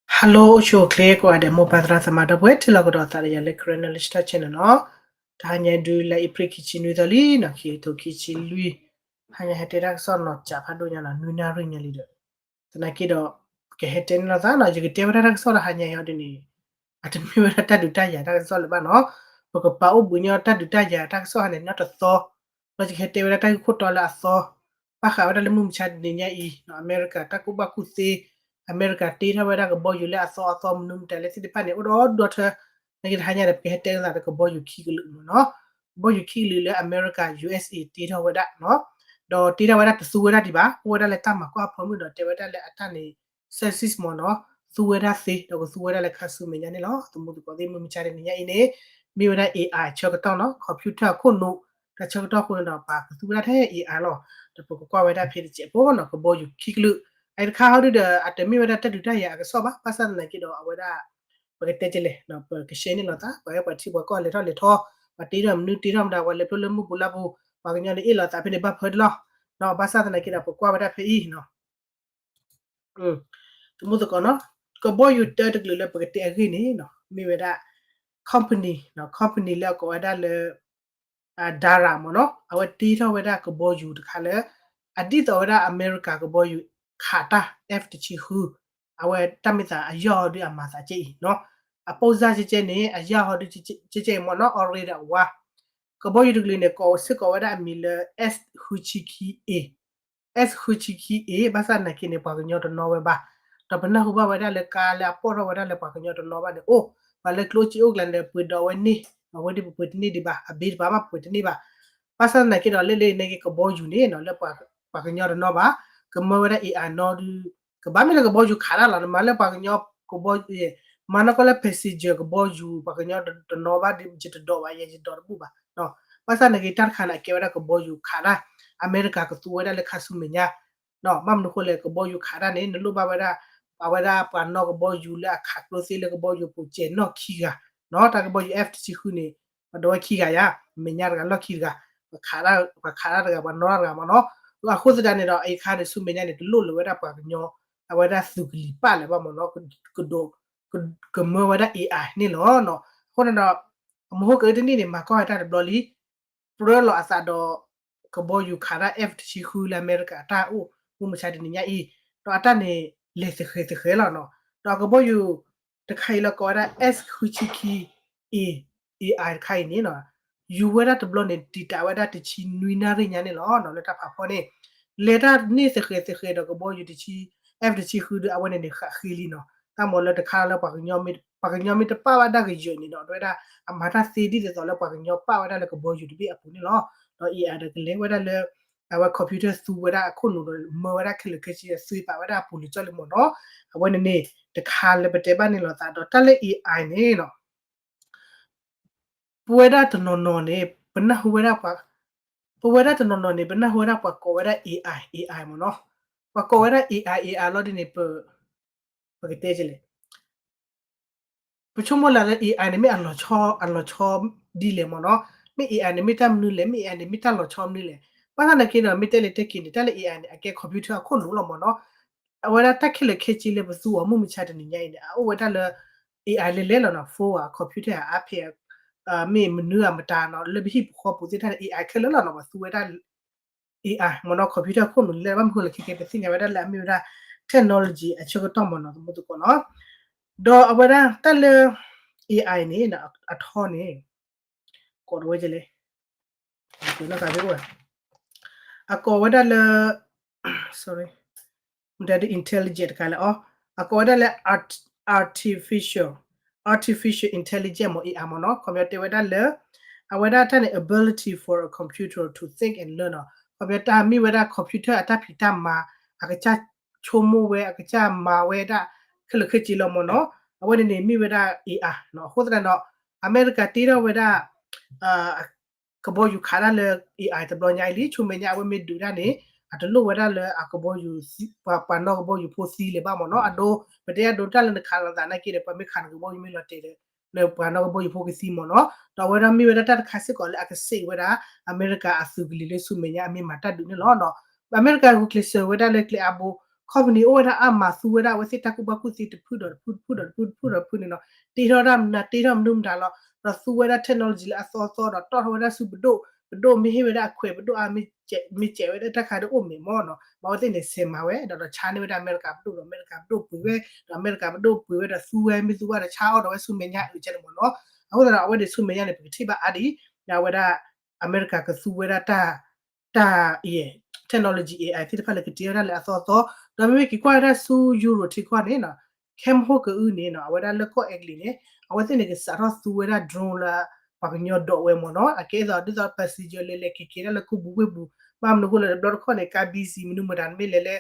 Hello အိၣ်ဆူၣ်အိၣ်ချ့ကိးဂၤဒဲး မိၢ်ပၢ်သရၣ်သမါဒီပုၢ်ဝဲၢ် ထံၣ်လိာ်ကဒီးသးဒီးယၤလၢ Karen Knowledge Talk Channel နီၤ. တဟါညါဒုးလၢအ့ဖြ့ၣ်ခံဆံနွံသီလံနီၤ ခံကထိခံဆံလွံၢ်, ဟါညါဟဲတဲတၢ်ကစီၣ်နီၤ စးဖးဒိၣ်ညါနီၤ နွံနၣ်ရံၣ်ညါလံဒီး သနာ်က့ဒီး ကဟဲတဲန့ၢ်လိာ်သးနီၤ ယကတဲဝဲဒၣ်တၢ်ကစီၣ်တဟါညါအံၤဒ်န့ၣ် အတမ့ၢ်ဝဲဒၣ်တၢ်ဒုးတၢ်ယၤတၢ်ကစီၣ်လၢၤဘၣ်နီၤ. ပကပာ်အိၣ်ဘှံးညီတၢ်ဒုးတၢ်ယၤတၢ်ကစီၣ်ဟါန့ၣ် နီတသီ, ဒီးယကဟဲတဲဝဲဒၣ်တၢ်ဂ့ၢ်ခိၣ်တီလၢအသီ ဘၣ်ဃးဝဲဒၣ်လၢမုၢ်မဆါတနံၤညါအံၤနီၤ အမဲရကၤတၢ်ကူၣ်ဘၣ်ကူၣ်သ့, အမဲရကၤတ့ထီၣ်ဝဲဒၣ်ကဘီယူၤလၢအသီအသီမနုၤမတၤလၢသ့ၣ်တဖၣ်န့ၣ် အိၣ်ဒီးဒီထၢ, သနာ်က့တဟါညါဒီး ပကဟဲတဲလိာ်သးဒီးကဘီယူၤခံကလုာ်မနီၤ. ကဘီယူၤခံကလုာ်လၢအမဲရကၤ ယူၢ်အ့းအ့း တ့ထီၣ်ဝဲဒၣ်နီၤ, ဒီးတ့ထီၣ်ဝဲဒၣ်တသူဝဲဒၣ်ဒံးဘၣ် အိၣ်ဝဲဒၣ်လၢတၢ်မၤကွၢ်အဖၢမုၢ်ဒီးတဲဝဲဒၣ်လၢအတၢ်န့ၣ် စဲးစံးမနီၤ, သူဝဲဒၣ်သ့ ဒီးကသူဝဲဒၣ်လၢခါဆူမဲာ်ညါန့ၣ်လီၤ. သမူသကိးသ့ၣ်မုၢ်မဆါတနံၤညါအံၤန့ၣ် မ့ၢ်ဝဲဒၣ် AI ဆၢကတီၢ်နီၤ computer အခိၣ်နူာ် တၢ်ဆၢကတီၢ်အဃိန့ၣ်ဒီး ပှၤကသူဝဲဒၣ်ထဲ AI လီၤ. ဒီးပကကွၢ်ဝဲဒၣ်ဖဲတစဲးဖိနီၤ ကဘီယူၤခံကလုာ်, အအံၤတခါဟီဒုဒီး အတမ့ၢ်ဝဲဒၣ်တၢ်ဒုးတၢ်ယၤအကစီၣ်ဘၣ် ဘၣ်ဆၣ်သနာ်က့ဒီးအဝဲဒၣ် ပကတဲကလဲၣ် ပကရှဲန့ၢ်လိာ်သး ပှၤဟဲပှၤထံပှၤကီၢ်လဲၤထီၣ်လဲၤထီ, ပှၤတ့ထီၣ်မနုၤတ့ထီၣ်မတၤ ပှၤလဲၤဖျိလၢမုၢ်ပူၤလါပူၤ ပှၤကညီန့ၣ်အ့ၣ်လိာ်သးဖဲန့ၣ်ဘၣ်ဖၢတလီၢ်, ဘၣ်ဆၣ်သနာ်က့ဒီး ပကွၢ်ဝဲဒၣ်ဖဲအံၤနီၤ သမူသကိးနီၤ, ကဘီယူၤတၢတကလုာ်လၢပကတဲအဂ့ၢ်န့ၣ်နီၤ မ့ၢ်ဝဲဒၣ် company နီၤ company လၢအကိးဝဲဒၣ်လၢ Dara မနီၤ အဝဲတ့ထီၣ်ဝဲဒၣ်ကဘီယူၤတခါလၢ အဒ်သိးဝဲဒၣ်အမဲရကၤကဘီယူၤခးတၢ် F တဆံဃု, အဝဲတၢ်မ့ၢ်သးအယၢ်ဟီဒုအမၤသးကဲအံၤနီၤ, အပိၢ်စၢ်ကဲကဲန့ၣ် အယၢ်ဟီဒုကဲကဲအံၤမနီၤ အီရ့ဒီးအဝါ ကဘီယူၤတကလုာ�န့ၣ် ကိးစ့ၢ်ကီးဝဲဒၣ်အမံၤလၢ S ဃုဆံခံ A, S ဃုဆံခံ A ဘၣ်ဆၣ်သနာ်က့န့ၣ် ပှၤကညီတနီၣ်ဝဲဘၣ်, ဒီးပနၢ်ဟူဘၣ်ဝဲဒၣ်လၢကါလၢအပိာ်ထီၣ်ဝဲဒၣ်လၢပှၤကညီတနီၣ်ဘၣ်န့ၣ် အိၣ် ပှၤလၢကျိၣ်စ့အိၣ်ကျါန့ၣ် ပှ့ၤဒိးဝဲန့ၢ်, အဝဲဒၣ်ပပှ့ၤတန့ၢ်ဒံးဘၣ်, အဘ့တပၤမးပှ့ၤတန့ၢ်ဘၣ်, ဘၣ်ဆၣ်သနာ်က့ဒီး လၢလၢန့ၣ်က့ၤကဘီယူၤန့ၣ်နီၤ လၢပှၤကညီတနီၣ်ဘၣ်, ကမၢဝဲဒၣ် AI နီၤဒု ကဘၣ်မ့ၢ်လၢကဘီယူၤခးတၢ်လီၤ, နမၤလၢပှၤကညီကဘီ, မၤနီၢ်ကီၢ်လၢ passenger ကဘီယူၤ ပှၤကညီတနီၣ်ဘၣ်ဒီး ယတဒိးဘၣ် ယဲယဒိးတဘူၣ်ဘၣ်, ဘၣ်ဆၣ်သနာ်က့တၢ်တခါန့ၣ် အကဲဝဲဒၣ်ကဘီယူၤခးတၢ်, အမဲရကၤကသူဝဲဒၣ်လၢခါဆူမဲာ်ညါ, ဘၣ်မနုၤအဃိလဲၣ် ကဘီယူၤခးတၢ်န့ၣ် နလိၣ်ဘၣ်ဝဲဒၣ်, အဝဲဒၣ်ပှၤနီၣ်ကဘီယူၤလၢအခးကျိသ့လၢကဘီယူၤပူၤစဲးနီၣ်ခံဂၤ, တၢ်ကဘီယူၤ F တဆံဃုန့ၣ်, ပဒိးဝဲခံဂၤယါ, မဲာ်ညါတဂၤလီၢ်ခံတဂၤ, ပှၤခးတၢ်တဂၤ ပှၤနီၣ်တၢ်တဂၤမနီၤ, အဃိသတးန့ၣ်ဒီး အအံၤခါန့ၣ် ဆူမဲာ်ညါန့ၣ် တလိၣ်လၢၤဝဲဒၣ်ပှၤကညီ, အဝဲဒၣ်သုးကလံၤပာ်လၢၤဘၣ်မနီၤ, ကဒိး, ကမၢဝဲဒၣ် AI န့ၣ်လီၤ, အဃိန့ၣ်ဒီး, အမဟိကတနံၣ်န့ၣ် မၤကီၢ်ဝဲတၢ်တဘျီလံ, ပြၢလီၤအသးဒီး ကဘီယူၤခးတၢ် F တဆံဃုလၢအမဲရကၤအတၢ်အိၣ်မုၢ်မဆါတနံၤညါအံၤ, ဒီးအတၢ်န့ၣ် လဲၤသဃဲၤသဃဲၤလီၤနီၤ, ဒီးကဘီယူၤတခါအံၤလၢကိးဝဲဒၣ် S ဃုဆံခံ A, AI တခါအံၤန့ၣ်နီၤ, ယူၤဝဲဒၣ်တဘျီန့ၣ် တံာ်တာ်ဝဲဒၣ်တဆံနွံနၣ်ရံၣ်ညါန့ၣ်လီၤ, လၢတၢ်ဖးဖီန့ၣ်, လဲၤတၢ်န့ၢ်သဃဲၤသဃဲၤဒီးကဘီယူၤတဆံ, F တဆံဃုဒီးအဝဲန့ၣ်န့ၣ် ဃးဃ့လံနီၤ, တၢ်မၤလၢတခါလၢ ပှၤကညီမ့ၢ်တပာ်ဘၣ်ဒၣ်ကယၢၤန့ၣ်ဒီး အဝဲဒၣ်အမၤတၢ်သ့ဒ်သိးလၢပှၤကညီပာ်ဝဲဒၣ်လၢကဘီယူၤတဘ့ၣ်အပူၤန့ၣ်လီၤ, ဒီး AI ဒီးကလဲၤဝဲဒၣ်လၢ အဝဲ computer သူဝဲဒၣ်အခိၣ်နူာ်ဒီး မၢဝဲဒၣ်ခဲလၢာ်ခဲဆ့ သွ့ပာ်ဝဲဒၣ်အပူၤလံာ်ကၠီလံမ့ၢ်နီၤ, အဝဲန့ၣ်န့ၣ် တခါလၢပတဲဘၣ်န့ၣ်လိာ်သးဒီး တၢ်လၢ AI န့ၣ်နီၤ, ပဝဲဒၣ်တနီၤနီၤန့ၣ် ပနၢ်ဟူဝဲဒၣ်ပှၤ, ပဝဲဒၣ်တနီၤနီၤန့ၣ် ပနၢ်ဟူဝဲဒၣ်ပှၤကိးဝဲဒၣ် AI AI မ့ၢ်နီၤ, ပှၤကိးဝဲဒၣ် AI AI လီၤဒ်န့ၣ် ပ, ပကတဲလဲၣ် ပဆိကမိၣ်လၢ AI န့ၣ် မ့ၢ်အလီၤဆီ, အလီၤဆီဒ်လဲၣ်မ့ၢ်နီၤ, မ့ၢ် AI န့ၣ် မ့ၢ်တၢ်မနုၤလဲၣ်, မ့ၢ် AI န့ၣ် မ့ၢ်တၢ်လီၤဆီမနုၤလဲၣ်, ဘၣ်ဆၣ်သနာ်က့ဒီး မ့ၢ်တဲလဲၣ်တဲက့ၤန့ၣ် တၢ်လၢ AI န့ၣ် အကဲ computer အခိၣ်နူာ်လီၤမ့ၢ်နီၤ, အဝဲဒၣ်တၢ်ခဲလၢာ်ခဲဆ့လၢပသူအီၤမုၢ်မဆါတနံၤညါအံၤန့ၣ် အအိၣ်ဝဲဒၣ်လၢ AI လဲၤလဲၤလီၤနီၤ, phone ဧါ, computer ဧါ, iPad ဧါ, မ့ၢ်မနုၤဧါမတၤနီၤ, လၢပဟံၣ်ပဃီပူၤသ့ၣ်တဖၣ်န့ၣ် AI ခဲလၢာ်လီၤနီၤ, ပှၤသူဝဲဒၣ် AI မ့ၢ်နီၤ, computer အခိၣ်နူာ်လဲၣ်, ဘၣ်မနုၤဃိလဲၣ် ခဲကဲ ပသ့ၣ်ညါဝဲဒၣ်လၢအမ့ၢ်ဝဲဒၣ် technology အဆၢကတီၢ်မ့ၢ်နီၤ, သမူသကိးနီၤ, ဒီးအဝဲဒၣ်တၢ်လၢ AI န့ၣ် အထီန့ၣ် ကိးဝဲလဲၣ်, အကိးဝဲဒၣ်လၢ sorry, မတၤဒ် intelligent တခါလဲၣ်, အကိးဝဲဒၣ်လၢ artificial, artificial intelligence မ့ၢ် AI မ့ၢ်နီၤ, ခီပညီတဲဝဲဒၣ်လၢ အဝဲဒၣ်တၢ်န့ၣ် ability for a computer to think and learn နီၤ, ခီပညီတၢ်မ့ၢ်ဝဲဒၣ် computer အတၢ်ဖံးတၢ်မၤ အကစၢ်ဆိကမိၣ်ဝဲ အကစၢ်မၤဝဲဒၣ် ခဲလၢာ်ခဲဆ့လီၤမ့ၢ်နီၤ, အဝဲန့ၣ်န့ၣ် မ့ၢ်ဝဲဒၣ် AI နီၤ, အဃိသတးဒီး အမဲရကၤတ့ထီၣ်ဝဲဒၣ် ကဘီယူၤခးတၢ်လၢ AI တဘျီညါအံၤလံ, ဆူမဲာ်ညါအဝဲမ့ၢ်ဒုးတၢ်န့ၣ် အတလိၣ်ဝဲဒၣ်လၢအကဘီယူၤ, ပှၤ, ပှၤနီၣ်ကဘီယူၤဖိသံလၢၤဘၣ်မ့ၢ်နီၤ, အဒိ, ပတဲအဒိတၢ်လၢနခးလိာ်သးနာ်က့ဒီး ပှၤမ့ၢ်ခးနကဘီယူၤမ့ၢ်လီၤတဲာ်ဒီး နပှၤနီၣ်ကဘီယူၤဖိကသံမ့ၢ်နီၤ, ဒီးအဝဲဒၣ်မ့ၢ်ဝဲဒၣ်တၢ်တခါစ့ၢ်ကီးလၢအကစ့ၢ်ဝဲဒၣ် အမဲရကၤအသုးကလံၤလၢဆူမဲာ်ညါအမ့ၢ်မၤတၢ်ဒုးန့ၣ်လီၤ. အမဲရကၤဂုာ်ကျဲးစၢးဝဲဒၣ်လၢကျဲအါဘိ company အိၣ်ဝဲဒၣ်အါမး သူဝဲဒၣ်အဝဲသ့ၣ်တၢ်ကူၣ်ဘၣ်ကူၣ်သ့တဖုဒီးတဖုတဖုဒီးတဖုတဖုဒီးတဖုန့ၣ်နီၤ, တ့ထီၣ်ဝဲဒၣ်မနုၤ တ့ထီၣ်မနုၤမတၤလီၤ, ဒီးသူဝဲဒၣ် technology လၢအသီသီဒီးတီၣ်ထီၣ်ဝဲဒၣ်ဆူပဒိၣ်, ပဒိၣ်မ့ၢ်ဟ့ၣ်ဝဲဒၣ်အခွဲး ပဒိၣ်အါ မ့ၢ်စဲးဝဲဒၣ်တၢ်ခါဒီးအိၣ်မဲာ်မီၢ်နီၤ, မ့ၢ်အဝဲသ့ၣ်န့ၣ် ဆဲးမၤဝဲ ဒီးဒီးဆါန့ၢ်ဝဲဒၣ်အမဲရကၤပဒိၣ်ဒီး အမဲရကၤပဒိၣ်ပှ့ၤဝဲ, ဒီးအမဲရကၤပဒိၣ်ပှ့ၤဝဲဒီးသူဝဲ မ့ၢ်သူဘၣ်ဒီးဆါအီၣ်ဒီးဝဲဆူမဲာ်ညါအုးကဲန့ၣ်မ့ၢ်နီၤ, အဃိသတးဒီးအဝဲန့ၣ်ဆူမဲာ်ညါန့ၣ် ပကထံၣ်ဘၣ်အါဒံး, ဒီးအဝဲဒၣ် အမဲရကၤကသူဝဲဒၣ်တၢ် တၢ် technology အ AI သ့ၣ်တဖၣ်လၢကတ့ထီၣ်ဝဲဒၣ်လၢအသီသီ, ဒီးမ့မ့ၢ်က့ၤကွၢ်ဝဲဒၣ်ဆူ Europe ထံကီၢ်န့ၣ်နီၤ, ခဲမဟိၣ်ကအုန့ၣ်နီၤ အဝဲဒၣ်လၢကီၢ်အဲကလံးန့ၣ် အဝဲသ့ၣ်န့ၣ်ကစးထီၣ်သူဝဲဒၣ် drone လၢ ပှၤကညီဒိးဝဲမ့ၢ်နီၤ, အကဲသိးဒ်သိး passenger လဲၤလဲၤက့ၤက့ၤဒၣ်လၢကူပူၤဝ့ၢ်ပူၤ, ဘၣ်မနုၤအဃိလဲၣ် တဘျီတခီၣ်န့ၣ် ကါ busy မနုၤမတၤ မ့ၢ်လဲၤလၢ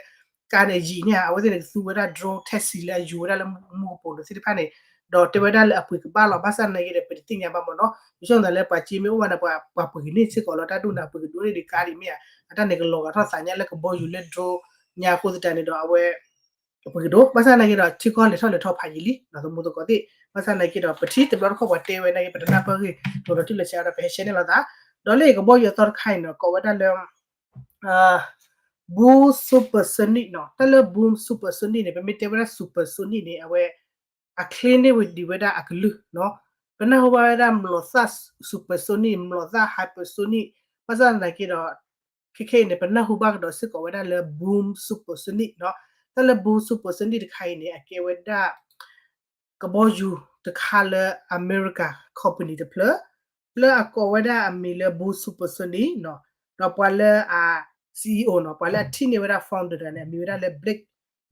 ကါန့ၣ်ယံာ်န့ၣ် အဝဲသ့ၣ်န့ၣ်ကသူဝဲဒၣ် drone taxi လၢအယူၤဝဲဒၣ်လၢမူကပိာ်လိၤသ့ၣ်တဖၣ်န့ၣ်, ဒီးတဲဝဲဒၣ်လၢအပှ့ၤကဘၣ်လီၤ, ဘၣ်ဆၣ်သနာ်က့ဒီး ပတသ့ၣ်ညါဘၣ်မ့ၢ်နီၤ, ယဆိကမိၣ်သးလၢပှၤစ့မ့ၢ်အိၣ်ဘၣ်န့ၣ် ပှၤပှ့ၤန့ၢ်စ့ၢ်ကီးလီၤ, တၢ်ဒိၣ်န့ၣ်အပှ့ၤကဒိၣ်န့ၢ်ဒံးကါဒံးမ့ၢ်ဧါ, အတၢ်န့ၣ်ကလီၤဂာ်ထီၣ်သးညါလၢကဘီယူၤလၢ drone ညါအဃိသတးန့ၣ်ဒီး အဝဲ အပှ့ၤကဒိၣ်, ဘၣ်ဆၣ်သနာ်က့ဒီး ထံကီၢ်လဲၤထီၣ်လဲၤထီဖးယံာ်လံ သမူသကိးသ့ၣ်, ဘၣ်ဆၣ်သနာ်က့ဒီး ပထံၣ်တဘျီတခီၣ်ပှၤတဲဝဲသနာ်က့ ပတနၢ်ပၢၢ်ဂ့ၢ် ဒီးလီၤတံၢ်လီၤဆဲးဒီး ပဟဲရှဲန့ၣ်လိာ်သး, ဒီးလၢကဘီယူၤအသီတခါအံၤနီၤ ကိးဝဲဒၣ်လၢ Boom Supersonic နီၤ, တၢ်လၢ Boom Supersonic န့ၣ် ပမ့ၢ်တဲဝဲဒၣ် supersonic န့ၣ် အဝဲ အချ့န့ၢ်ဝဲဒံးဝဲဒၣ်အကလုၢ်နီၤ, ပနၢ်ဟူဘၣ်ဝဲဒၣ်မျိာ်သၣ် supersonic မျိာ်သၣ် hypersonic, ဘၣ်ဆၣ်သနာ်က့ဒီး ခဲခဲအံၤန့ၣ် ပနၢ်ဟူဘၣ်ကဒီးစ့ၢ်ကီးဝဲဒၣ်လၢ Boom Supersonic နီၤ, တၢ်လၢ Boom Supersonic တခါအံၤန့ၣ် အကဲဝဲဒၣ် ကဘီယူၤတခါလၢအမဲရကၤ company တဖျၢၣ် လၢအကိးဝဲဒၣ်အမံၤလၢ Boom Supersonic နီၤ, ဒီးပှၤလၢအ CEO နီၤ, ပှၤလၢအထံၣ်န့ၢ်ဝဲဒၣ် founder တဂၤန့ၣ် အမံၤဝဲဒၣ်လၢ Blake,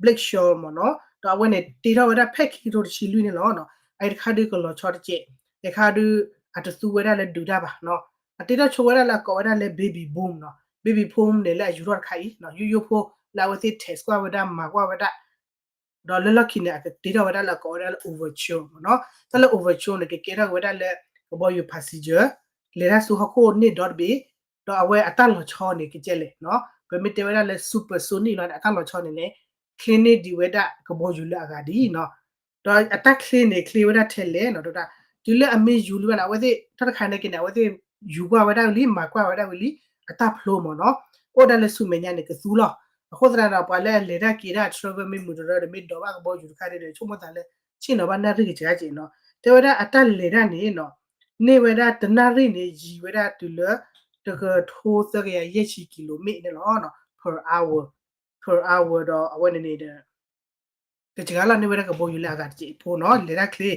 Blake Shaw မ့ၢ်နီၤ, ဒီးအဝဲန့ၣ်တ့ထီၣ်ဝဲဒၣ်ဖဲခံကထိတဆံလွံၢ်န့ၣ်လီၤနီၤ, အအံၤတခါဒုးကလီၤဆီတစဲး, တခါဒုး အတသူဝဲဒၣ်လၢဒုးတၢ်ဘၣ်နီၤ, အတ့ထီၣ်ဆိဝဲဒၣ်လၢအကိးဝဲဒၣ်လၢ baby boom နီၤ, baby boom န့ၣ်လၢအယူၤထီၣ်တခါအံၤနီၤ, ယိယိဖိလၢအဝဲသ့ၣ် test ကွၢ်ဝဲဒၣ် မၤကွၢ်ဝဲဒၣ် ဒီးလၢလီၢ်ခံန့ၣ် အကတ့ထီၣ်ဝဲဒၣ်လၢအကိးဝဲဒၣ်လၢ Overture မ့ၢ်နီၤ, တၢ်လၢ Overture န့ၣ် ကကဲထီၣ်က့ၤဝဲဒၣ်လၢ ကဘီယူၤ passenger လဲၤတၢ်ဆူဟီၣ်ခိၣ်န့ၢ်ဒီတဘ့ၣ်, ဒီးအဝဲအတၢ်လီၤဆီန့ၣ် ကကဲလဲၣ်နီၤ, ပမ့ၢ်တဲဝဲဒၣ်လၢ supersonic လီၤန့ၣ် အတၢ်လီၤဆီန့ၣ်လဲၣ် ချ့န့ၢ်ဒံးဝဲဒၣ်ကဘီယူၤလၢအဂၤဒ်နီၤ, ဒီးအတၢ်ချ့န့ၣ် ချ့ဝဲဒၣ်ထဲလဲၣ်နီၤ, ဒီးတုၤလၢအမ့ၢ်ယူၤလံဘၣ်န့ၣ် အဝဲသ့ၣ် တၢ်တခါန့ၣ်က့န့ၣ် အဝဲသ့ၣ်ယူၤကွၢ်ဝဲဒၣ်ဝံၤလံ မၤကွၢ်ဝဲဒၣ်ဝံၤလံ အတၢ်ဖျိမ့ၢ်နီၤ, အိၣ်ဒၣ်လၢဆူမဲာ်ညါန့ၣ် ကသူလီၤ, အဃိသတးဒီး ပှၤလၢအလဲၤတၢ်က့ၤတၢ် travel မ့ၢ်မုာ်တရၢဒီး မ့ၢ်ဒိးဘၣ်ကဘီယူၤတခါန့ၣ်ဒီး ဆိကမိၣ်သးလၢ ဆ့ၣ်နီၤဘၣ်နၣ်ရံၣ်ကစှၤက့နီၤ, တဲဝဲဒၣ်အတၢ်လဲၤတၢ်န့ၣ်နီၤ, န့ၢ်ဝဲဒၣ်တနၣ်ရံၣ်န့ၣ် ယံၤဝဲဒၣ်တုၤလၢ တကထိသၢကယၤယဲၢ်ဆံ kilometer န့ၣ်လီၤ, per hour, per hour ဒီးအဝဲန့ၣ်န့ၣ်ဒီး ကစှၤလီၤန့ၢ်ဝဲဒၣ်ကဘီယူၤလၢအဂၤတစဲးဖိနီၤ, လဲၤတၢ်ချ့,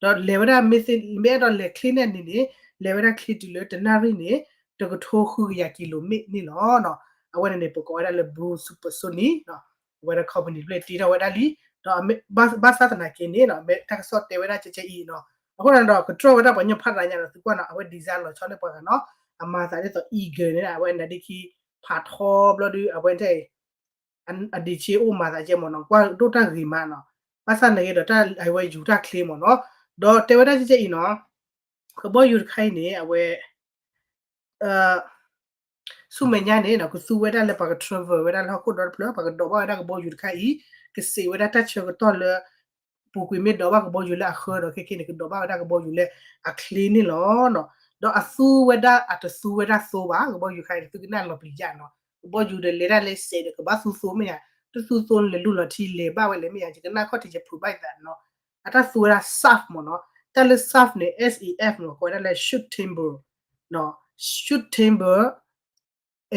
ဒီးလဲၤဝဲဒၣ်မ့ၢ်သ့ မ့ၢ်အဲၣ်ဒိးလဲၤချ့န့ၣ်န့ၣ်န့ၣ် လဲၤဝဲဒၣ်ချ့တုၤလၢတနၣ်ရံၣ်န့ၣ် တကထိဃုကယၤ kilometer န့ၣ်လီၤ. အဝဲန့ၣ်န့ၣ် ပကိးဝဲဒၣ်လၢ Boom Supersonic အဝဲဒၣ် company တဖျၢၣ်တ့ထီၣ်ဝဲဒၣ်လံ, ဒီးဘၣ်ဆၣ်သနာ်က့န့ၣ် မ့ၢ်တၢ်ကစီၣ်တဲဝဲဒၣ်ကဲကဲအံၤနီၤ, အဃိန့ၣ်ဒီး ကတြီၢ်ဝဲဒၣ်ပှၤကညီဖးဒိၣ်ညါဒီး သုကွၢ်နီၤ အဝဲ design လီၤဆီန့ၢ်ပှၤဂၤနီၤ, အမၤသးဒ်သိး eagle န့ၣ် အဝဲနဒ့ခံ ဖးထီဘျီဒုး အဝဲ အဒံးဆ့အိၣ်မၤသးကဲမ့ၢ်နီၤ, ကွၢ်ဒိၣ်တၢ်ဂ့ၤမးနီၤ, ဘၣ်ဆၣ်န့ၣ်က့ဒီး တၢ်အဝဲယူၤတၢ်ချ့မ့ၢ်နီၤ, ဒီးတဲဝဲဒၣ်ကဲကဲအံၤနီၤ, ကဘီယူၤတခါအံၤန့ၣ် အဝဲ ဆူမဲာ်ညါန့ၣ် ကသူဝဲဒၣ်လၢပှၤက travel ဝဲဒၣ်လၢဟီၣ်ခိၣ်ဒီတဖျၢၣ် ပှၤကဒိးဘၣ်ဝဲဒၣ်ကဘီယူၤတခါအံၤ, ကစံးဝဲဒၣ်တၢ်ဆၢကတီၢ်လၢ ပူၤကွံာ်မ့ၢ်ဒိးဘၣ်ကဘီယူၤလၢအဃၢဒီး ခဲခဲန့ၣ် ကဒိးဘါဝဲဒၣ်ကဘီယူၤလၢအချ့န့ၣ်လီၤ. ဒီးအသူဝဲဒၣ် အတသူဝဲဒၣ်သိဘၣ်, ကဘီယူၤခါအံၤ သုကနၣ်လီၤပျံၤယၣ်နီၤ, ကဘီယူၤဒီးလဲၤဒၣ်လဲၤစဲးဒီး ကဘၣ်သူသိမ့ၢ်ဧါ, တသူသိလဲၤလူလီၤထံလဲၤဘၣ်ဝဲလဲၣ်မ့ၢ်ဧါ, ယကနၣ်ခီၣ်ထံးယဖုးဘၣ်ယသးနီၤ. အတၢ်သူဝဲဒၣ် SAF မ့ၢ်နီၤ, တၢ်လၢ SAF န့ၣ် S A F နီၤ ကိးဝဲဒၣ်လၢ Sustainable, Sustainable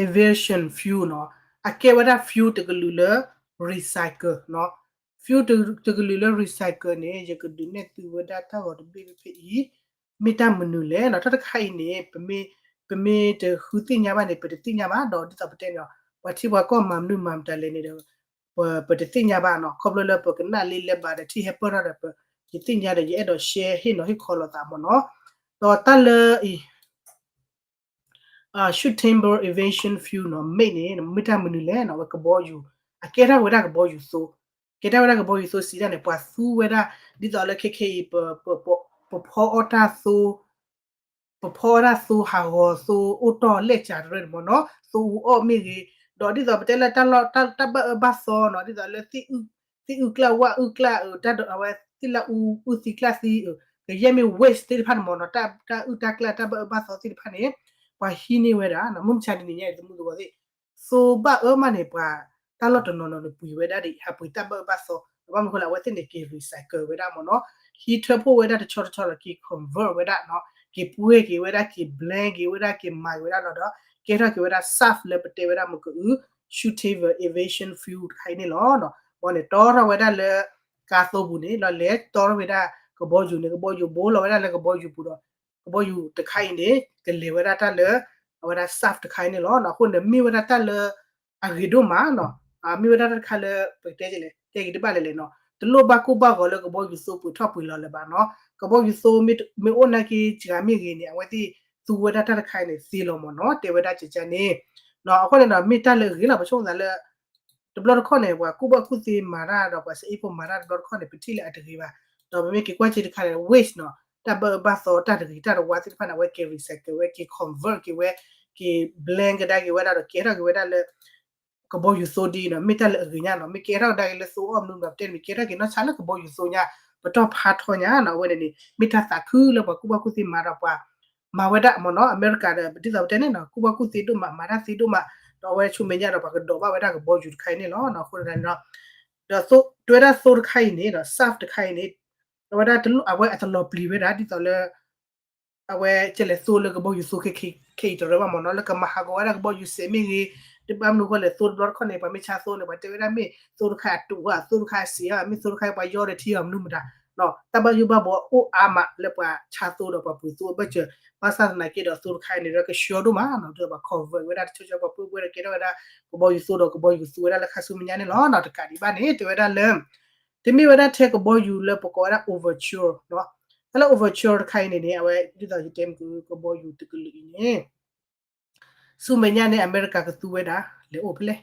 Aviation Fuel နီၤ, အကဲဝဲဒၣ် fuel တကလုာ်လၢ recycle နီၤ, fuel တကလုာ်လၢ recycle န့ၣ် ယကဒုးနဲၣ်သုဝဲဒၣ်တၢ်ဂီၤတဘ့ၣ်ဖဲအံၤ, မ့ၢ်တၢ်မနုၤလဲၣ်နီၤ, တၢ်တခါအံၤန့ၣ် ပမ့ၢ်တဃုသ့ၣ်ညါဘၣ်န့ၣ် ပတသ့ၣ်ညါဘၣ်, ဒီးဒ်သိးပတဲန့ၣ် ပှၤထံပှၤကီၢ်မၤမနုၤမၤမတၤလဲၣ်န့ၣ်ဒီး ပတသ့ၣ်ညါဘၣ်နီၤ, ခီဖျိလၢပကနၣ်လၢလဲၤဘၣ်ဒီးထံၣ်ဟဲပၢၢ်ထီၣ်ဒီး ပတသ့ၣ်ညါဒီး ယအဲၣ်ဒိး share ဟ့ၣ်နီၤဟ့ၣ်ခီလိာ်သးမ့ၢ်နီၤ, ဒီးတၢ်လၢအံၤ Sustainable Aviation Fuel နီၤ မ့ၢ်န့ၣ် မ့ၢ်တၢ်မနုၤလဲၣ်နီၤ, အဝဲကဘီယူၤ, အကဲထီၣ်ဝဲဒၣ်ကဘီယူၤသိ, ကဲထီၣ်ဝဲဒၣ်ကဘီယူၤသိစံးဒၣ်န့ၣ် ပှၤသူဝဲဒၣ် ဒ်သိးလၢခဲခဲအံၤ ပဖီအီၣ်တၢ်သိ ပဖီအီၣ်တၢ်သိဟးဂီၤသိ အိၣ်တီၢ်လဲၢ်စးတရၢန့ၣ်မ့ၢ်နီၤ, သိအူအီၣ်မ့ၢ်ဂ့ၤ, ဒီးဒ်သိးပတဲလၢတၢ်လီၢ် တၢ်ဘၣ်အၢဘၣ်သီနီၤ, ဒ်သိးလၢ သ့ၣ်အုၣ်ကျၢၢ်ဝၣ်အုၣ်ကျၢၢ် အဝဲသ့ၣ်လၢအူအုၣ်သံကျၢၢ်သံ ကယဲၢ်မ့ၢ် waste သ့ၣ်တဖၣ်န့ၣ်မ့ၢ်နီၤ, တၢ်အုၣ်တၢ်ကျၢၢ်တၢ်ဘၣ်အၢဘၣ်သီသ့ၣ်တဖၣ်န့ၣ် ပှၤဟံးန့ၢ်ဝဲဒၣ်နီၤ, မုၢ်မဆါတနံၤညါအံၤ သမူသကိးသ့ၣ် သိဘၣ်အၢမးန့ၣ် ပှၤ တၢ်လီၢ်တနီၤနီၤန့ၣ်ပှ့ၤဝဲဒၣ်ဒီး ဟးပှ့ၤတၢ်ဘၣ်အၢဘၣ်သီ ဘၣ်မနုၤအဃိလဲၣ် အဝဲသ့ၣ်န့ၣ် က့ၤ recycle ဝဲဒၣ်မ့ၢ်နီၤ, ဟံးထၢဖှိၣ်ဝဲဒၣ်တဆီတဆီဒီး က့ၤ convert ဝဲဒၣ်နီၤ, က့ၤပှဲၤက့ၤဝဲဒၣ် က့ၤ blend က့ၤဝဲဒၣ် က့ၤမၤက့ၤဝဲဒၣ်လီၤဒီး ကဲထီၣ်က့ၤဝဲဒၣ် SAF လၢပတဲဝဲဒၣ်မ့ၢ်ကအု suitable aviation fuel တခါအံၤန့ၣ်လီၤ. ဘီန့ၣ် တီထီၣ်ဝဲဒၣ်လၢ ကါသိပူၤန့ၣ် လီၤလဲၤတီထီၣ်ဝဲဒၣ်ကဘီယူၤန့ၣ် ကဘီယူၤဘိလီၤဝဲဒၣ်လၢကဘီယူၤပူၤဒီး ကဘီယူၤတခါအံၤန့ၣ် ကလဲၤဝဲဒၣ်တၢ်လၢ အဝဲဒၣ် SAF တခါအံၤန့ၣ်လီၤ. အဃိန့ၣ် မ့ၢ်ဝဲဒၣ်တၢ်လၢ အဂ့ၤဒိၣ်မးနီၤ, မ့ၢ်ဝဲဒၣ်တၢ်တခါလၢ ပကတဲလဲၣ် တဲက့ၤတဘၣ်လဲၣ်လဲၣ်နီၤ, တလိၣ်ဘၣ်ကိၢ်ဘၣ်ဂီၤလၢကဘီယူၤသိပှ့ၤထီၣ်ပှ့ၤလီၤလၢၤဘၣ်နီၤ, ကဘီယူၤသိမ့ၢ်အိၣ်နာ်က့စှၤမ့ၢ်ဂ့ၤန့ၣ် အဝဲသ့ၣ်သူဝဲဒၣ်တၢ်တခါအံၤန့ၣ် သ့လီၤမ့ၢ်နီၤ တဲဝဲဒၣ်ကကန့ၣ်, အဃိန့ၣ်ဒီး မ့ၢ်တၢ်လၢအဂ့ၤလီၤ ပဆိကမိၣ်သးလၢ တဘျီတခီၣ်န့ၣ် ပှၤကူၣ်ဘၣ်ကူၣ်သ့မၤတၢ်ဒီး ပှၤစဲအ့ၣ်ဖိမၤတၢ်တဘျီတခီၣ်န့ၣ် ပထံၣ်လၢအတဂ့ၤဘၣ်, ဒီးပမ့ၢ်က့ၤကွၢ်က့ၤတခါန့ၣ် waste နီၤ, တၢ်ဘၣ်အၢဘၣ်သီတၢ်တဂ့ၤတၢ်တဝါသ့ၣ်တဖၣ်န့ၣ် အဝဲက့ၤ recycle ဝဲ က့ၤ convert က့ၤဝဲ, က့ၤ blend ကဒါက့ၤဝဲဒၣ်ဒီး ကဲထီၣ်က့ၤဝဲဒၣ်လၢ ကဘီယူၤသိဒ်နီၤ, မ့ၢ်တၢ်လၢအဂ့ၤညါနီၤ, မ့ၢ်ကဲထီၣ်ကဒါက့ၤလၢသိအီၣ်မနုၤမတၤတဲန့ၣ် မ့ၢ်ကဲထီၣ်က့ၤနီၢ်ဆါလၢကဘီယူၤသိညါ, ပတီၢ်ဖးထီညါနီၤ, အဝဲန့ၣ်န့ၣ် မ့ၢ်တၢ်သးခုလၢပှၤကူၣ်ဘၣ်ကူၣ်သ့မၤဒီးပှၤ မၤဝဲဒၣ်မ့ၢ်နီၤ, အမဲရကၤဒီး ဒ်သိးပတဲန့ၣ်နီၤ ကူၣ်ဘၣ်ကူၣ်သ့ဒိၣ်မး မၤတၢ်သ့ဒိၣ်မး, ဒီးအဝဲဆူမဲာ်ညါဒီးပှၤကဒိးဘၣ်ဝဲဒၣ်ကဘီယူၤတခါအံၤန့ၣ်လီၤ, အဃိန့ၣ်ဒီး ဒီးတဲဝဲဒၣ်သိတခါအံၤန့ၣ်ဒီး SAF တခါအံၤန့ၣ် အဝဲဒၣ်တလိၣ် အဝဲအတလီၤပျံၤဝဲဒၣ် ဒ်သိးလၢ အဝဲကလဲၤသိလၢကဘီယူၤသိခဲအံၤတရၢဘၣ်မ့ၢ်နီၤ, လၢကမၤဟးဂီၤဝဲဒၣ်ကဘီယူၤစဲးမ့ၢ်ဂ့ၤ, တဘၣ်မနုၤအဃိလဲၣ် သိတဘျီတခီၣ်န့ၣ် ပှၤမ့ၢ်ဆါသိန့ၣ် ပှၤတဲဝဲဒၣ်မ့ၢ်သိတခါအတူးဧါ, သိတခါအစဲးဧါ, မ့ၢ်သိတခါပှၤယီဒီးထံအီၤမနုၤမတၤ, တၢ်ဘၣ်ယိၣ်ဘၣ်ဘှီအိၣ်အါမးလၢပှၤဆါသိဒီးပှၤပှ့ၤသိအဘၢၣ်စၢၤ, ဘၣ်ဆၣ်သနာ်က့ဒီးသိတခါအံၤန့ၣ်ဒီးကဆှီဒိၣ်မးနီၤ, ဒီးပှၤ convert ဝဲဒၣ်တဆိကမိၣ်ပှၤပှ့ၤပှဲၤဒီးကဲထီၣ်ဝဲဒၣ် ကဘီယူၤသိဒီးကဘီယူၤသူဝဲဒၣ်လၢခါဆူမဲာ်ညါန့ၣ်လီၤနီၤ, တကးဒံးဘၣ်န့ၣ် တဲဝဲဒၣ်လၢ တမ့ၢ်ဝဲဒၣ်ထဲကဘီယူၤလၢပကိးဝဲဒၣ် overture နီၤ, တၢ်လၢ overture တခါအံၤန့ၣ်န့ၣ် အဝဲဒ်သိးယတဲမ့ၢ်ကဘီယူၤတကလုာ်အံၤန့ၣ် ဆူမဲာ်ညါန့ၣ် အမဲရကၤကသူဝဲဒၣ် လဲၤအိၣ်ဖဲလဲၣ်,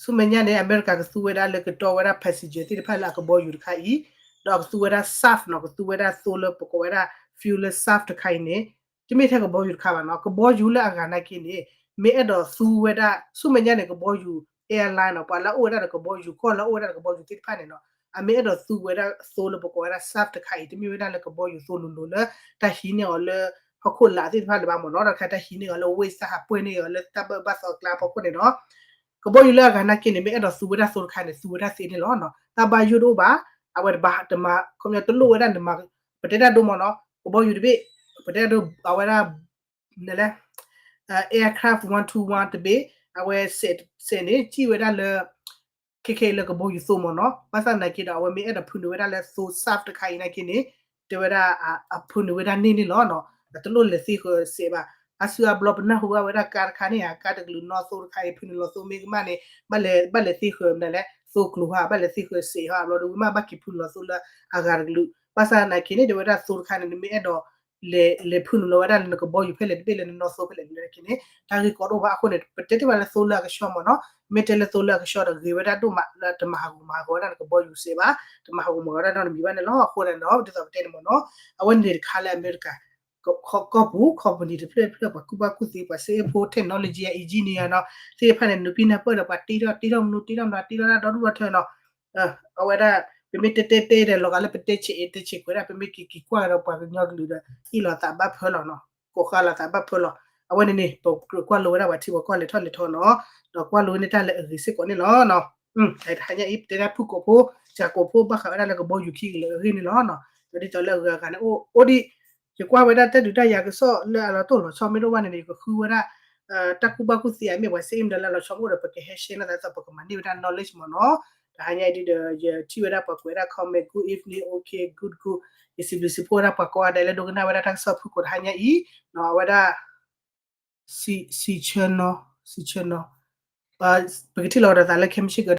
ဆူမဲာ်ညါန့ၣ် အမဲရကၤကသူဝဲဒၣ်လၢကတီဝဲဒၣ် passenger သ့ၣ်တဖၣ်လၢအကဘီယူၤတခါအံၤ, ဒီးကသူဝဲဒၣ် SAF နီၤ, ကသူဝဲဒၣ်သိလၢပကိးဝဲဒၣ် fuel လၢ SAF တခါအံၤန့ၣ် တမ့ၢ်ထဲကဘီယူၤတခါဘၣ်နီၤ, ကဘီယူၤလၢအဂၤနာ်က့န့ၣ် မ့ၢ်အဲၣ်ဒိးသူဝဲဒၣ် ဆူမဲာ်ညါန့ၣ် ကဘီယူၤ airline နီၤ, ပှၤလၢအအိၣ်ဝဲဒၣ်ဒီးကဘီယူၤ ကီၢ်လၢအအိၣ်ဝဲဒၣ်ဒီးကဘီယူၤသ့ၣ်တဖၣ်န့ၣ်နီၤ, အမ့ၢ်အဲၣ်ဒိးသူဝဲဒၣ်သိလၢပကိးဝဲဒၣ် SAF တခါအံၤ တမ့ၢ်ဝဲဒၣ်လၢကဘီယူၤသိလိၤလိၤလၢ တၢ်ဟံးန့ၢ်အီၤလၢ ဟီၣ်ခိၣ်လာ်သ့ၣ်တဖၣ်လၢၤဘၣ်မ့ၢ်နီၤ, ဒီးတခါတၢ်ဟံးန့ၢ်အီၤလၢ waste တၢ်ဟးပှဲၤန့ၢ်အီၤလၢတၢ်ဘၣ်အၢဘၣ်သီအကျါဖီခိၣ်န့ၣ်ဒီး ကဘီယူၤလၢအဂၤနာ်က့န့ၣ် မ့ၢ်အဲၣ်ဒိးသူဝဲဒၣ်သိတခါန့ၣ် သူဝဲဒၣ်သ့န့ၣ်လီၤနီၤ, တၢ်ဘၣ်ယိၣ်တအိၣ်ဘၣ်, အဝဲတဘၣ်တမၤ ခီပညီတလိၣ်ဝဲဒၣ်နမၤ ပတဲတၢ်ဒိမ့ၢ်နီၤ, ကဘီယူၤတဘ့ၣ် ပတဲတၢ်ဒိ အဝဲဒၣ် နလဲ aircraft one two one တဘ့ၣ် အဝဲစဲးန့ၣ် စံၣ်ဝဲဒၣ်လၢ ခဲခဲအံၤလၢကဘီယူၤသိမ့ၢ်နီၤ, ဘၣ်ဆၣ်သနာ်က့ဒီး အဝဲမ့ၢ်အဲၣ်ဒိးဖုနုာ်ဝဲဒၣ်လၢသိ SAF တခါအံၤနာ်က့န့ၣ် တဲဝဲဒၣ် အဖုနုာ်ဝဲဒၣ်န့ၣ်န့ၣ်လီၤနီၤ, တလိၣ်လဲၤသ့ဃၢၤစဲးဘၣ်. အါစုအါဘျီပနၢ်ဟူဘၣ်ဝဲဒၣ်ကါတခါန့ၣ် ကါတကလုာ်နီၢ်သိတခါအံၤ ဖုနုာ်လီၤသိမ့ၢ်ကမၣ်န့ၣ် ဘၣ်လဲၤ ဘၣ်လဲၤသ့ဃၢၤမနုၤလဲၣ် သိကျိၤဟါ ဘၣ်လဲၤသ့ဃၢၤစဲးဟါ အဘျီဒီးဝံၤမးဘၣ်က့ၤဖုနုာ်လီၤသိလၢအဂၤတကလုာ်, ဘၣ်ဆၣ်သနာ်က့န့ၣ် တဲဝဲဒၣ်သိတခါန့ၣ် နမ့ၢ်အဲၣ်ဒိး လဲၤ လဲၤဖုနုာ်လီၤဝဲဒၣ်လၢနကဘီယူၤဖဲလဲၣ်တဘ့ၣ်လၢနနီၢ်သိဖဲလဲၣ်တဘ့ၣ်နာ်က့န့ၣ် တၢ်ဂ့ၢ်ကီတအိၣ်ဘၣ်အဃိန့ၣ် ပတဲတ့ၢ်ဘၣ်လၢသိလၢအကဆှီမ့ၢ်နီၤ, မ့ၢ်တဲလၢသိလၢအကဆှီဒီးဂ့ၤဝဲဒၣ်ဒိၣ်မးလၢတမၤဟးဂီၤမၤဟးဂီၤဝဲဒၣ်နကဘီယူၤစဲးဘၣ်, တမၤဟးဂီၤမၤဟးဂီၤဝဲဒၣ်နီတမံၤဘၣ်န့ၣ်လီၤ. အဃိန့ၣ်ဒီး ဒ်သိးပတဲန့ၣ်မ့ၢ်နီၤ, အဝဲန့ၣ်တခါလၢအမဲရကၤ ကီၢ်ပူၤ company တဖျၢၣ်တဖျၢၣ် ပှၤကူၣ်ဘၣ်ကူၣ်သ့ ပှၤစဲအ့ၣ်ဖိ technology engineer နီၤ သ့ၣ်တဖၣ်န့ၣ် နုာ်ပံနၢ်ပၢၢ်ဒီး ပှၤတ့ထီၣ်တ့ထီၣ်မနုၤ တ့ထီၣ်မနုၤ တ့ထီၣ်ဒၣ်ဒီဒူၣ်ဒီထၢနီၤ အဝဲဒၣ် ပမ့ၢ်တဲတဲတဲဒီး လီၤဂာ်လၢပတဲဆဲးအံၤတဲဆဲးကွဲးဒၣ် ပမ့ၢ်က့ၤက့ၤကွၢ်ကဒီးပှၤကညီကလုာ်ဒီး အ့ၣ်လိာ်သးဘၣ်ဖၢလီၤနီၤ, ကိးဃာ်လိာ်သးဘၣ်ဖၢလီၤနီၤ. အဝဲန့ၣ်န့ၣ် ပကြၢးကွၢ်လိဝဲဒၣ်ပှၤထံပှၤကီၢ်လဲၤထီၣ်လဲၤထီနီၤ, ဒီးကွၢ်လိန့ၢ်တၢ်လၢအဂ့ၤစ့ၢ်ကီးန့ၣ်လီၤ. တဟါညါအံၤ ပတဲဒၣ်ဖုၣ်ကိာ်ဖိ စှၤကိာ်ဖိဘၣ်ဃးဝဲဒၣ်လၢကဘီယူၤခံကလၢာ်အဂ့ၢ်န့ၣ်လီၤ. ဒီးဒ်သိးလၢအဂၤဂၤန့ၣ် အိၣ်ဒံး ယကွၢ်ဝဲဒၣ်တၢ်ဒုးတၢ်ယၤကစီၣ်လၢအလီၤတိၢ်လီၤဆီမ့ၢ်တအိၣ်ဘၣ်န့ၣ် ယကဃုဝဲဒၣ် တၢ်ကူၣ်ဘၣ်ကူၣ်သ့အမ့ၢ်ပှၤစဲအ့ၣ်မတၤလၢအလီၤဆီမ့ၢ်အိၣ်ဒီး ပကဟဲ share နီၢ်သးဒ်သိး ပကမၤန့ၢ်ဝဲဒၣ် knowledge မ့ၢ်နီၤ. တဟါညါအံၤဒ်ဒီး ယထံၣ်ဝဲဒၣ်ပှၤကွဲးဝဲဒၣ် comment good evening okay good good ယစံးဘျုးစံးဖှိၣ်ဝဲဒၣ်ပှၤကိးဂၤဒဲးလၢဒိကနၣ်ဝဲဒၣ်တၢ်ကစီၣ်ဖုၣ်ကိာ်တဟါညါအံၤ အဝဲဒၣ် စံးဆၢနီၤ စံးဆၢနီၤ ပကထံၣ်လီၤဒီးသးလၢခဲမုၢ်ဆ့ၣ်က